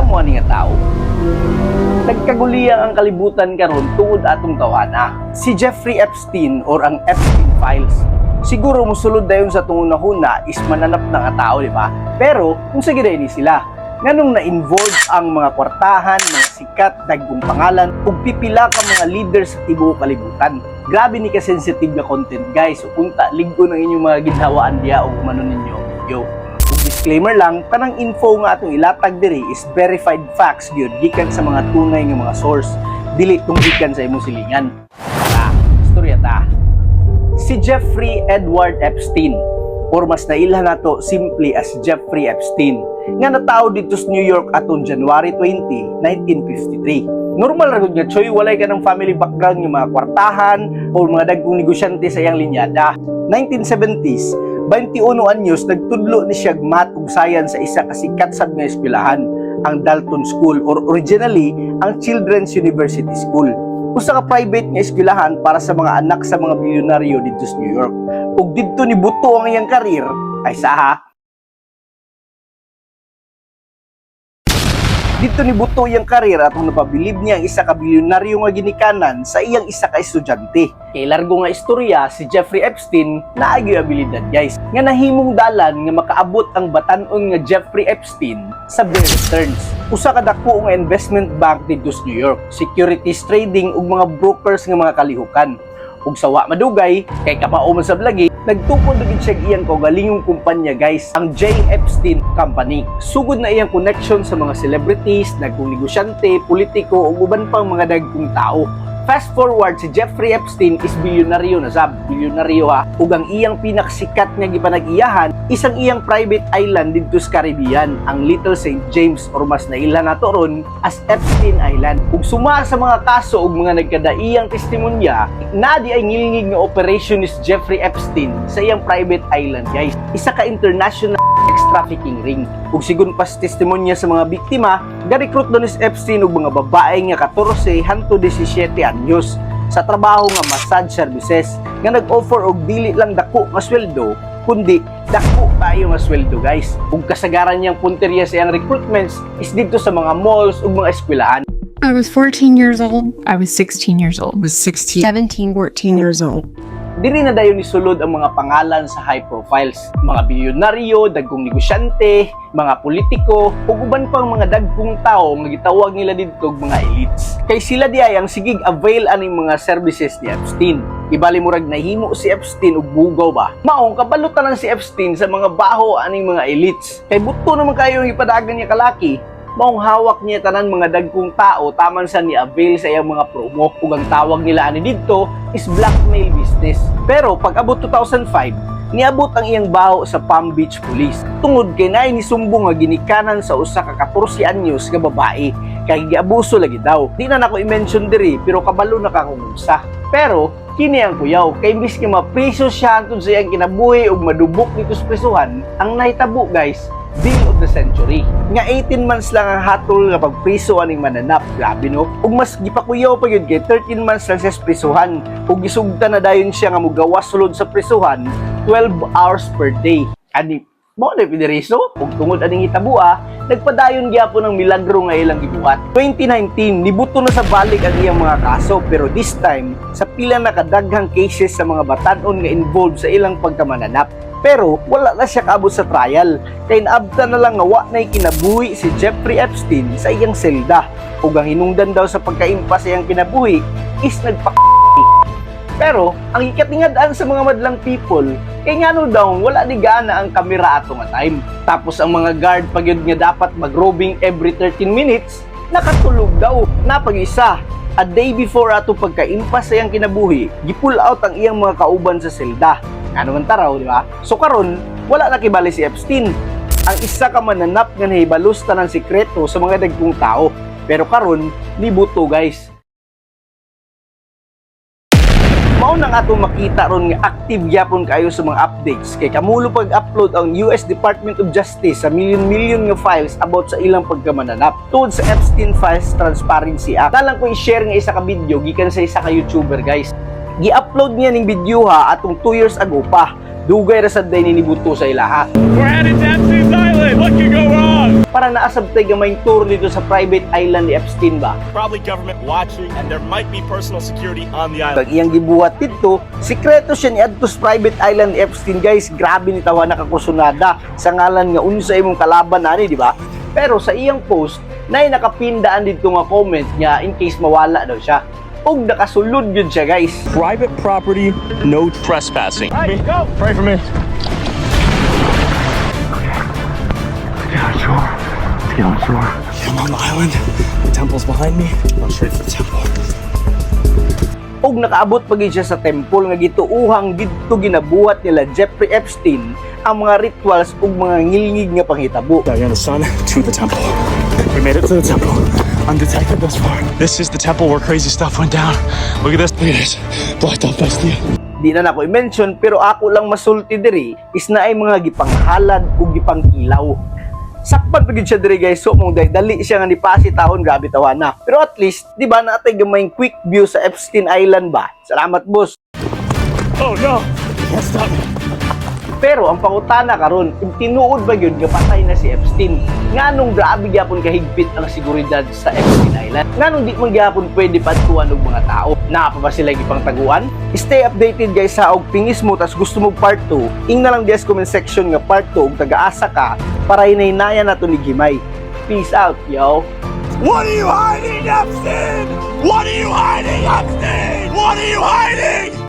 mo ani nga tao. Nagkaguliyang ang kalibutan karon tungod atong tawhana, si Jeffrey Epstein or ang Epstein Files. Siguro musulod dayon sa atong hunahuna is mananap na nga tao, di ba? Pero kung sige ni sila, nganong na-involve ang mga kwartahan, mga sikat, dagkong pangalan, ug pipila ka mga leader sa tibuok kalibutan? Grabe ni ka-sensitive nga content, guys. So unta, lig-on ang inyong mga ginhawaan diya ug manon ninyo ang video. Ug disclaimer lang, kanang info nga atong ilatag diri is verified facts gyud gikan sa mga tunay nga mga source. Dili tung gikan sa imong silingan. Ta, istorya ta. Si Jeffrey Edward Epstein or mas nailhan nato simply as Jeffrey Epstein nga natawo dito sa New York atong January 20, 1953. Normal ra gud nga choy, walay ka ng family background nga mga kwartahan o mga dagkong negosyante sa iyang linyada. 1970s, 21 anyos, nagtudlo ni siya math ug science sa isa ka sikat sad nga eskwelahan, ang Dalton School or originally ang Children's University School. Usa ka private nga eskwelahan para sa mga anak sa mga bilyonaryo dito sa New York. Ug didto ni buto ang iyang career ay sa ha. Didto ni buto iyang career atong napabilib niya ang isa ka bilyonaryo nga ginikanan sa iyang isa ka estudyante. Kay largo nga istorya, si Jeffrey Epstein naay abilidad, guys, nga nahimong dalan nga makaabot ang batan-on nga Jeffrey Epstein sa Bear Stearns. Usa ka dako nga investment bank didto sa New York, securities trading ug mga brokers nga mga kalihukan. Ug sa wa madugay, kay kamao man sab lagi, nagtukod na gid siya iyang kaugalingong kumpanya, guys, ang J. Epstein Company. Sugod na iyang connection sa mga celebrities, dagkong negosyante, politiko ug uban pang mga dagkong tao. Fast forward, si Jeffrey Epstein is bilyonaryo na sab, bilyonaryo ha. Ug ang iyang pinakasikat nga gipanag-iyahan isang iyang private island didto sa Caribbean, ang Little St. James or mas nailhan nato ron as Epstein Island. Ug suma sa mga kaso ug mga nagkadaiyang testimonya, naa diay ngilngig nga operation ni Jeffrey Epstein sa iyang private island, guys. Isa ka international sex trafficking ring. Ug sigon pa sa testimonya sa mga biktima, ga-recruit daw ni Epstein og mga babae nga 14 hangtod 17 anyos sa trabaho nga massage services nga nag-offer og dili lang dako nga sweldo kundi dako kaayo nga sweldo, guys. Ug kasagaran niyang punteriya sa iyang recruitments is didto sa mga malls ug mga eskwelahan. I was 14 years old. I was 16 years old. Was 16. 17, 14 years old. Diri na dayon nisulod ang mga pangalan sa high profiles, mga bilyonaryo, dagkong negosyante, mga politiko, ug uban pang mga dagkong tao nga gitawag nila didto og mga elites. Kay sila diay ang sigig avail aning mga services ni Epstein. Ibali murag nahimo si Epstein og bugaw ba. Maong kabalo tanan si Epstein sa mga baho aning mga elites. Kay buto naman kayo ang ipadagan niya kalaki, maong hawak niya tanan mga dagkong tao taman sa ni avail sa iyang mga promo, ug ang tawag nila ani didto is blackmail business. Pero pag abot 2005, niabot ang iyang baho sa Palm Beach Police tungod kay naay nisumbong nga ginikanan sa usa ka 14 anyos nga babae kay giabuso lagi daw. Di na nako i-mention diri pero kabalo na ka kung unsa. Pero kini ang kuyaw kay imbis nga mapriso siya hangtod sa iyang kinabuhi ug madubok dito sa prisuhan, ang nahitabo, guys, deal of the century. Nga 18 months lang ang hatol nga pagpriso aning mananap. Grabe, no? Ug mas gipakuyaw pa gyud kay 13 months lang siya sa prisuhan. Ug gisugtan na dayon siya nga mugawas sulod sa prisuhan 12 hours per day. Ani mo na piniriso ug tungod aning hitabua, nagpadayon gyapon ang milagro nga ilang gibuhat. 2019, nibuto na sa balik ang iyang mga kaso pero this time sa pila na kadaghang cases sa mga batan-on nga involved sa ilang pagkamananap. Pero wala na siya kaabot sa trial kay naabta na lang nga wa na'y kinabuhi si Jeffrey Epstein sa iyang selda ug ang hinungdan daw sa pagkaimpa sa iyang kinabuhi is nagpa. Pero ang ikatingad-an sa mga madlang people kay ngano daw wala ni gana ang kamera ato nga time? Tapos ang mga guard pa gyud nga dapat magrobing every 13 minutes, nakatulog daw. Napag-isa, a day before ato pagkaimpas sa iyang kinabuhi, gipull out ang iyang mga kauban sa selda. Ano man taraw, di ba? So karon, wala na kibali si Epstein, ang isa ka mananap nga nahibalos tanan sikreto sa mga dagkong tao. Pero karon, nibuto, guys. Mao nang atong makita ron nga active gyapon kayo sa mga updates kay kamulo pag-upload ang US Department of Justice sa million-million nga files about sa ilang pagkamananap. Tungod sa Epstein Files Transparency Act. Talang ko i-share nga isa ka video gikan sa isa ka YouTuber, guys. Gi-upload niya ning video ha atong 2 years ago pa. Dugay ra sad day ni nibuto sa ilaha. We're headed to Epstein's Island. What could go wrong? Para naa sab tay gamayng tour dito sa private island ni Epstein ba. Probably government watching, and there might be personal security on the island. Pag iyang gibuhat dito, sikreto siya ni adto sa private island ni Epstein, guys. Grabe ni tawa nakakursunada sa ngalan nga unsa imong kalaban ani, di ba? Pero sa iyang post, nay nakapindaan dito nga comment nga in case mawala daw siya. Ug nakasulod yun siya, guys. Private property, no trespassing. All right, go. Pray for me. I'm on the island. The temple's behind me. I'm straight for the temple. Ug nakaabot pa gid siya sa temple nga gituuhang didto ginabuhat nila Jeffrey Epstein ang mga rituals ug mga ngilngig nga panghitabo. Diana Sun to the temple. We made it to the temple. Undetected thus far. This is the temple where crazy stuff went down. Look at this. Look at this. Blocked off Bestia. Di na nako i-mention, pero ako lang masulti diri is naay mga gipanghalad ug gipangkilaw. Sakpan pa gid siya diri, guys, so mong dahil dali siya nga nipasi taon, grabe tawana. Pero at least, di ba, naa tay gamayng quick view sa Epstein Island ba? Salamat, boss. Oh no! Can't stop me. Pero ang pangutana karon, kung tinuod ba gyud nga patay na si Epstein? Nganong grabe gyapon kahigpit ang seguridad sa Epstein Island? Nganong di man gyapon pwede padtuan og mga tao? Naa pa ba sila gipangtaguan? Stay updated, guys, sa og pingis mo tas gusto mo part 2, ingna lang diya sa comment section nga part 2 ug tagaasa ka para hinahinaya nato ni Gimay. Peace out, yo. What are you hiding, Epstein? What are you hiding, Epstein? What are you hiding?